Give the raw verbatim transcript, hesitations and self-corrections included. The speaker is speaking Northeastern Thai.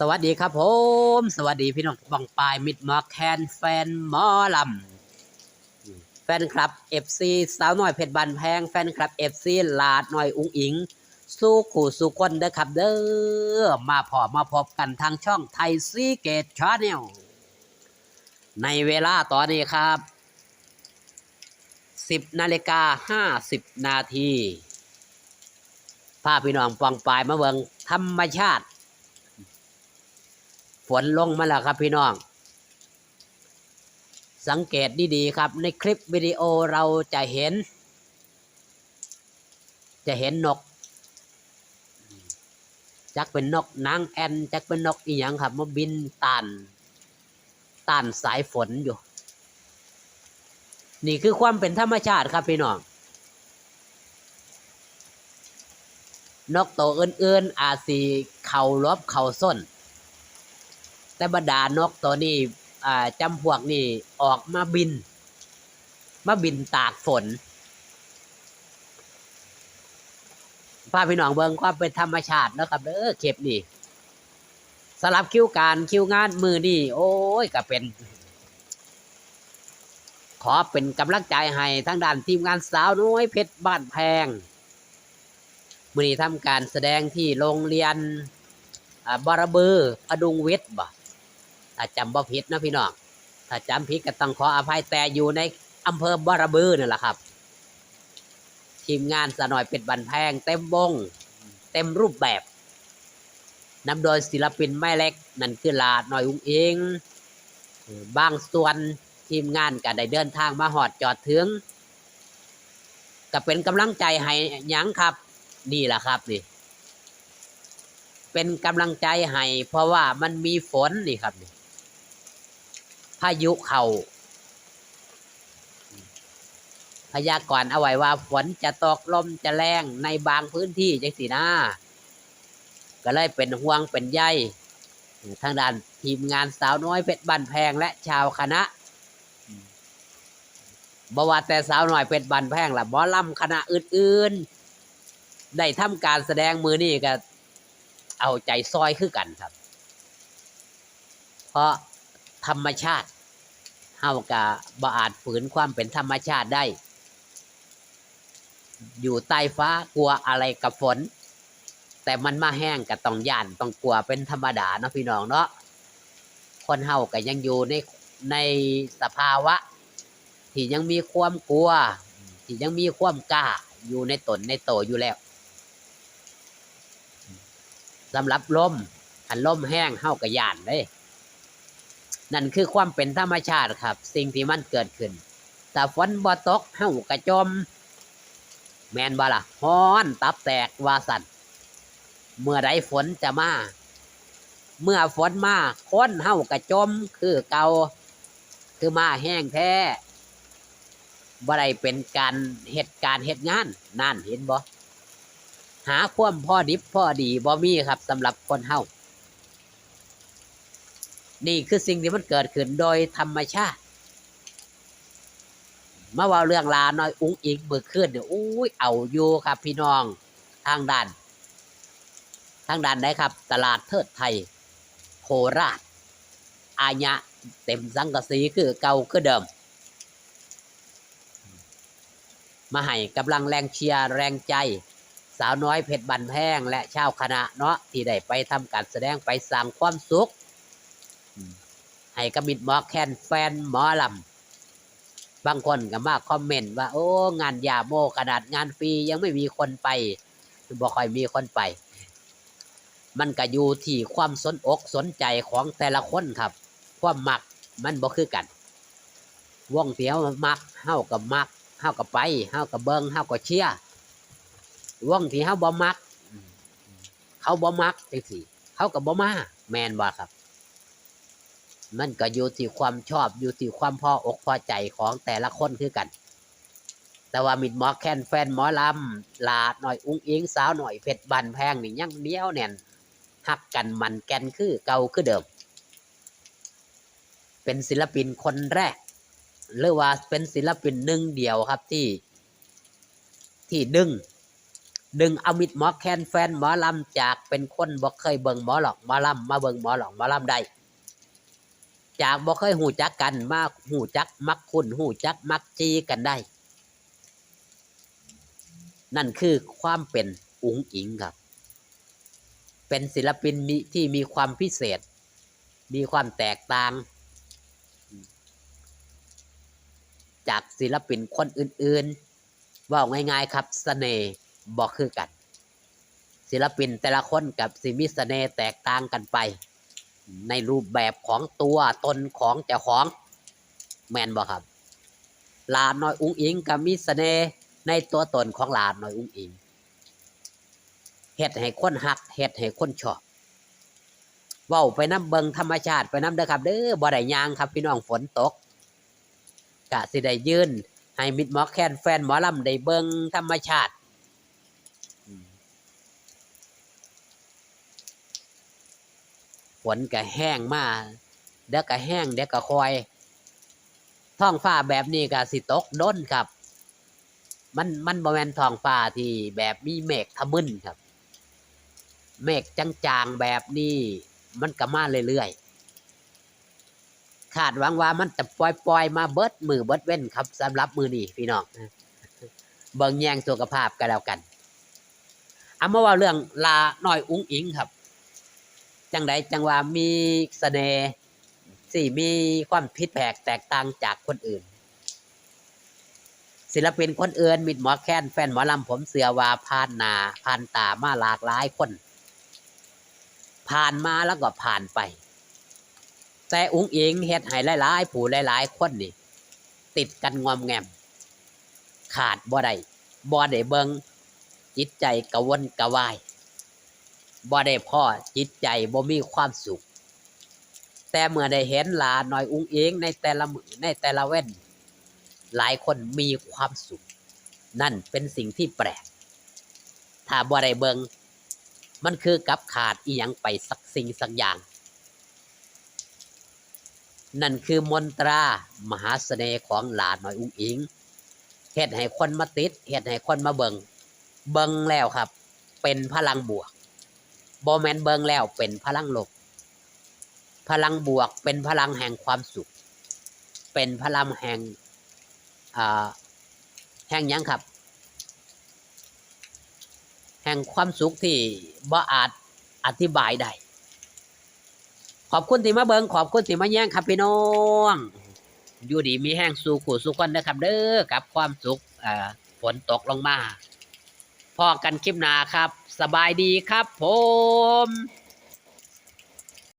สวัสดีครับผม สวัสดีพี่น้องป้องปาย มิตรหมอแคน แฟนหมอลำ แฟนคลับ เอฟซี สาวน้อยเพชรบ้านแพง แฟนคลับ เอฟซี หลาดน้อยอุ๋งอิ๋ง สู่คู่สู่คนเด้อครับเด้อ มาพ้อมาพบกันทางช่องไทยซีเกตชาแนล ในเวลาตอนนี้ครับ สิบนาฬิกาห้าสิบนาที พาพี่น้องป้องปายมาเบิ่งธรรมชาติ ฝนลงมาแล้วครับพี่น้อง สังเกตดีๆครับ ในคลิปวิดีโอเราจะเห็น จะเห็นนก จักเป็นนกนางแอ่น จักเป็นนกอีหยังครับ มาบินต้าน ต้านสายฝนอยู่ นี่คือความเป็นธรรมชาติครับพี่น้อง นกตัวอื่นๆ อาจสิเข้าหลบเข้าซ่อน แต่บรรดานกตัวนี้ อ่า จำพวกนี้ออกมาบิน มาบินตากฝน พาพี่น้องเบิ่งความเป็นธรรมชาติเนาะครับเด้อ คลิปนี้ สำหรับคิวการคิวงานมื้อนี้ โอ้ย ก็เป็น ขอเป็นกำลังใจให้ทางด้านทีมงานสาวน้อยเพชรบ้านแพง มื้อนี้ทำการแสดงที่โรงเรียน อ่า บอระบือ พดุงวิทย์บ่ ถ้าจำบ่ผิดนะพี่น้อง ถ้าจำผิดก็ต้องขออภัย แต่อยู่ในอำเภอบอระบือนั่นแหละครับ ทีมงานสาวน้อยเพชรบ้านแพงเต็มวง เต็มรูปแบบ นำโดยศิลปินแม่เหล็ก นั่นคือหลาดน้อยอุ๋งอิ๋ง บางส่วนทีมงานก็ได้เดินทางมาฮอดจอดถึง ก็เป็นกำลังใจให้หยังครับ นี่แหละครับนี่ เป็นกำลังใจให้ เพราะว่ามันมีฝนนี่ครับนี่ พายุเข้า พยากรณ์เอาไว้ว่าฝนจะตก ลมจะแรงในบางพื้นที่จังซี้นะ ก็เลยเป็นห่วงเป็นใย ทางด้านทีมงานสาวน้อยเพชรบ้านแพงและชาวคณะ บ่ว่าแต่สาวน้อยเพชรบ้านแพงล่ะ หมอลำคณะอื่นๆ ได้ทำการแสดงมื้อนี้ก็เอาใจซอยคือกันครับ เพราะธรรมชาติ เฮาก็บ่อาจฝืนความเป็นธรรมชาติได้ อยู่ใต้ฟ้ากลัวอะไรกับฝน แต่มันมาแฮงก็ต้องย้านต้องกลัวเป็นธรรมดาเนาะพี่น้องเนาะ คนเฮาก็ยังอยู่ใน ในสภาวะ ที่ยังมีความกลัว ที่ยังมีความกล้าอยู่ในตนในโตอยู่แล้ว สำหรับลม คันลมแฮงเฮาก็ย้านเด้ นั่นคือความเป็นธรรมชาติครับ สิ่งที่มันเกิดขึ้น ถ้าฝนบ่ตกเฮาก็จม แม่นบ่ล่ะ ฮ้อนตับแตกว่าซั่น เมื่อใดฝนจะมา เมื่อฝนมา คนเฮาก็จมคือเก่า คือมาแฮงแท้ บ่ได้เป็นการเฮ็ดการเฮ็ดงาน นั่นเห็นบ่ หาความพอดิบพอดีบ่มีครับ สำหรับคนเฮา นี่คือสิ่งที่มันเกิดขึ้นโดยธรรมชาติ มาเว้าเรื่องหลาน้อยอุ๋งอิ๋งมื้อคืนนี่ อุ้ย เอาอยู่ครับพี่น้อง ทางด้าน ทางด้านใดครับ ตลาดเทิดไทย โคราช อายะเต็มสังกะสีคือเก่าคือเดิม มาให้กำลังแรงเชียร์แรงใจ สาวน้อยเพชรบ้านแพงและชาวคณะเนาะ ที่ได้ไปทำการแสดง ไปสร้างความสุข อืม ให้กับมิตรหมอแคน แฟนหมอลำ บางคนก็มาคอมเมนต์ว่า โอ้ งานหย่าโม ขนาดงานฟรียังไม่มีคนไป บ่ค่อยมีคนไป มันก็อยู่ที่ความสนอกสนใจของแต่ละคนครับ ความมักมันบ่คือกัน วงที่เฮามัก เฮาก็มัก เฮาก็ไป เฮาก็เบิ่ง เฮาก็เชียร์ วงที่เฮาบ่มัก เขาบ่มักจังซี้ เขาก็บ่มา แม่นบ่ครับ มันก็อยู่ที่ความชอบ อยู่ที่ความพออกพอใจของแต่ละคนคือกัน แต่ว่ามิตรหมอแคน แฟนหมอลำ หลาน้อยอุ๋งอิ๋ง สาวน้อยเพชรบ้านแพงนี่ยังเหนียวแน่น ฮักกันมั่นแก่นคือเก่าคือเดิม เป็นศิลปินคนแรก หรือว่าเป็นศิลปินหนึ่งเดียวครับ ที่ ที่ดึง ดึงเอามิตรหมอแคนแฟนหมอลำ จากเป็นคนบ่เคยเบิ่งหมอหลอกหมอลำ มาเบิ่งหมอหลอกหมอลำได้ จากบ่เคยฮู้จักกันมาฮู้จักมักคุ้นฮู้จักมักจีกันได้ นั่นคือความเป็นอุ๋งอิ๋งครับ เป็นศิลปินมีที่มีความพิเศษ มีความแตกต่าง จากศิลปินคนอื่นๆ เว้าง่ายๆครับ เสน่ห์บ่คือกัน ศิลปินแต่ละคนก็สิมีเสน่ห์แตกต่างกันไป ในรูปแบบของตัวตนของเจ้าของ แม่นบ่ครับ หลาน้อยอุ๋งอิ๋งก็มีเสน่ห์ในตัวตนของหลาน้อยอุ๋งอิ๋ง เฮ็ดให้คนฮัก เฮ็ดให้คนชอบ เว้าไปนำ เบิ่งธรรมชาติไปนำเด้อครับเด้อ บ่ได้ย่างครับพี่น้อง ฝนตก ก็สิได้ยืนให้มิตรหมอแคนแฟนหมอลำได้เบิ่งธรรมชาติ ฝนก็แฮงมา เดี๋ยวก็แฮง เดี๋ยวก็ค่อย ท้องฟ้าแบบนี้ก็สิตกดนครับ มัน มันบ่แม่นท้องฟ้าที่แบบมีเมฆทะมึนครับ เมฆจางๆแบบนี้มันก็มาเรื่อยๆ คาดหวังว่ามันจะปล่อยๆมาเบิดมื้อเบิดเว็นครับ สำหรับมื้อนี้พี่น้อง เบิ่งแยงสุขภาพก็แล้วกัน เอามาเว้าเรื่องหลาน้อยอุ๋งอิ๋งครับ จั่งใดจั่งว่ามีเสน่ห์ สิมีความผิดแผกแตกต่างจากคนอื่น ศิลปินคนอื่น มิตรหมอแคนแฟนหมอลำ ผมเชื่อว่าผ่านหน้าผ่านตามาหลากหลายคน ผ่านมาแล้วก็ผ่านไป แต่อุ๋งอิ๋งเฮ็ดให้หลายๆผู้หลายๆคนนี่ ติดกันงอมแงม ขาดบ่ได้ บ่ได้เบิ่ง จิตใจกระวนกระวาย บ่ได้พ้อ จิตใจบ่มีความสุข แต่เมื่อได้เห็นหลาน้อยอุ๋งอิ๋งในแต่ละมื้อในแต่ละเว็น หลายคนมีความสุข นั่นเป็นสิ่งที่แปลก ถ้าบ่ได้เบิ่ง มันคือกับขาดอิหยังไปสักสิ่งสักอย่าง นั่นคือมนตรามหาเสน่ห์ของหลาน้อยอุ๋งอิ๋ง เฮ็ดให้คนมาติด เฮ็ดให้คนมาเบิ่ง เบิ่งแล้วครับ เป็นพลังบวก บ่แม่นเบิ่งแล้วเป็นพลังลบ พลังบวกเป็นพลังแห่งความสุข เป็นพลังแห่ง อ่า แห่งหยังครับ แห่งความสุขที่บ่อาจอธิบายได้ ขอบคุณที่มาเบิ่ง ขอบคุณที่มาแยงครับพี่น้อง อยู่ดีมีแฮงสู่คู่สู่คนเด้อครับเด้อ กับความสุข เอ่อ ฝนตกลงมา พ้อกันคลิปหน้าครับ สบายดีครับผม